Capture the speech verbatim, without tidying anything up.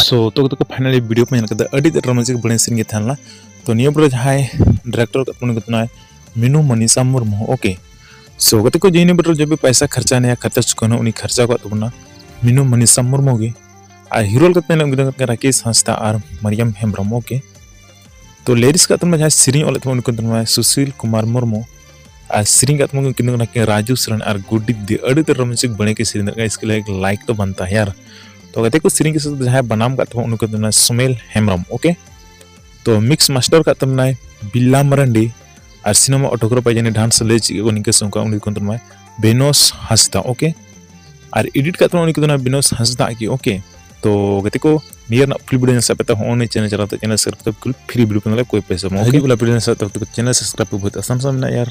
So, ᱛᱚ ᱜᱟᱛᱮ ᱠᱚ, finally video ᱯᱮ ᱧᱮᱞ ᱠᱮᱫᱟ, ᱟᱹᱰᱤ ᱛᱮᱫ romantic ᱵᱟᱹᱲᱤᱡ scene ᱜᱮ ᱛᱟᱦᱮᱸ ᱞᱮᱱᱟ᱾ ᱛᱚ ᱱᱤᱭᱟᱹ ᱯᱚᱨᱮ ᱡᱟᱦᱟᱸᱭ director ᱠᱟᱫ ᱛᱟᱵᱚᱱᱟ ᱩᱱᱤ ᱠᱟᱱᱟᱭ ᱢᱤᱱᱩ ᱢᱚᱱᱤᱥᱟ ᱢᱩᱨᱢᱩ, okay? So ᱜᱟᱛᱮ ᱠᱚ, ᱡᱮ ᱱᱤᱭᱟᱹ ᱯᱚᱨᱮ ᱡᱚᱵ ᱯᱟᱭᱥᱟ ᱠᱷᱟᱨᱪᱟ ᱱᱮᱭᱟ ᱠᱷᱟᱨᱪᱟ ᱪᱩᱠᱟᱹᱱᱟ ᱩᱱᱤ ᱠᱷᱟᱨᱪᱟ ᱠᱟᱫ ᱛᱟᱵᱚᱱᱟ ᱢᱤᱱᱩ ᱢᱚᱱᱤᱥᱟ ᱢᱩᱨᱢᱩ ᱜᱮ᱾ ᱟᱨ hero ᱞᱮᱠᱟᱛᱮ ᱧᱮᱞᱚᱜ ᱠᱟᱱᱟ ᱨᱟᱠᱮᱥ ᱦᱟᱸᱥᱫᱟ ᱟᱨ ᱢᱟᱨᱤᱭᱟᱢ ᱦᱮᱢᱵᱨᱚᱢ, okay? ᱛᱚ lyrics ᱠᱟᱫ ᱛᱟᱵᱚᱱᱟ ᱡᱟᱦᱟᱸᱭ ᱥᱮᱨᱮᱧ ᱚᱞᱮᱫ ᱛᱟᱵᱚᱱᱟ ᱩᱱᱤ ᱠᱟᱱ ᱛᱟᱵᱚᱱᱟ ᱥᱩᱥᱤᱞ ᱠᱩᱢᱟᱨ ᱢᱩᱨᱢᱩ᱾ ᱟᱨ ᱥᱮᱨᱮᱧ ᱠᱟᱫ ᱛᱟᱵᱚᱱᱟ ᱩᱱᱠᱤᱱ ᱫᱚ ᱠᱟᱱᱟ ᱠᱤᱱ ᱨᱟᱡᱩ ᱥᱚᱨᱮᱱ ᱟᱨ ᱜᱩᱰᱤᱛ ᱫᱮ᱾ ᱟᱹᱰᱤ ᱩᱛᱟᱹᱨ romantic ᱵᱟᱹᱲᱤᱡ ᱠᱤᱱ ᱥᱮᱨᱮᱧ ᱫᱟᱲᱮᱭᱟᱜ ᱠᱟᱱᱟ, ᱤᱥᱠᱮ ᱞᱟᱭᱮᱠ ᱞᱟᱭᱮᱠ ᱛᱚ ᱵᱟᱱᱛᱟ ᱭᱟᱨ᱾ ᱛᱚ ᱜᱟᱛᱮ ᱠᱚ, ᱥᱮᱨᱮᱧ ᱠᱤᱥᱟᱹ ᱡᱟᱦᱟᱸᱭ ᱵᱟᱱᱟᱢ ᱠᱟᱫ ᱛᱟᱵᱚᱱᱟ ᱩᱱᱤ ᱠᱟᱱ ᱛᱟᱵᱚᱱᱟ ᱥᱩᱢᱮᱞ ᱦᱮᱢᱵᱨᱚᱢ, okay? ᱛᱚ mix master ᱠᱟᱫ ᱛᱟᱵᱚᱱᱟᱭ ᱵᱤᱞᱞᱟ ᱢᱟᱨᱟᱱᱰᱤ ᱟᱨ ᱥᱤᱱᱮᱢᱟ ᱚᱴᱳᱜᱨᱟᱯᱷ ᱡᱟᱹᱱᱤ ᱰᱷᱟᱱᱥ ᱞᱟᱹᱭ ᱪᱮᱫ ᱠᱚ ᱱᱤᱝᱠᱟᱹ ᱥᱚᱝᱠᱟ ᱩᱱᱤ ᱠᱟᱱ ᱛᱟᱵᱚᱱᱟᱭ ᱵᱮᱱᱚᱥ ᱦᱟᱸᱥᱫᱟ, okay? ᱟᱨ edit ᱠᱟᱫ ᱛᱟᱵᱚᱱᱟ ᱩᱱᱤ ᱠᱟᱱ ᱛᱟᱵᱚᱱᱟᱭ ᱵᱮᱱᱚᱥ ᱦᱟᱸᱥᱫᱟ ᱜᱮ, okay? ᱛᱚ ᱜᱟᱛᱮ ᱠᱚ, ᱱᱤᱭᱟᱹ ᱨᱮᱱᱟᱜ full video ᱧᱮᱞ ᱥᱟᱵ ᱯᱮ, ᱛᱚ ᱦᱚᱸᱜᱼᱚᱭ channel ᱪᱟᱞᱟᱣ ᱛᱮ channel subscribe ᱠᱚ free video ᱠᱟᱱᱟᱞᱮ, ᱠᱳᱭ ᱯᱚᱭᱥᱟ ᱵᱟᱝ, okay? ᱦᱤᱡᱩᱜ ᱠᱟᱱᱟ video ᱧᱮᱞ ᱥᱟᱵ ᱛᱚ channel subscribe ᱯᱮ ᱵᱚᱦᱩᱛ ᱟᱥᱟᱱ ᱥᱟᱱ ᱢᱮᱱᱟᱜᱼᱟ ᱭᱟᱨ᱾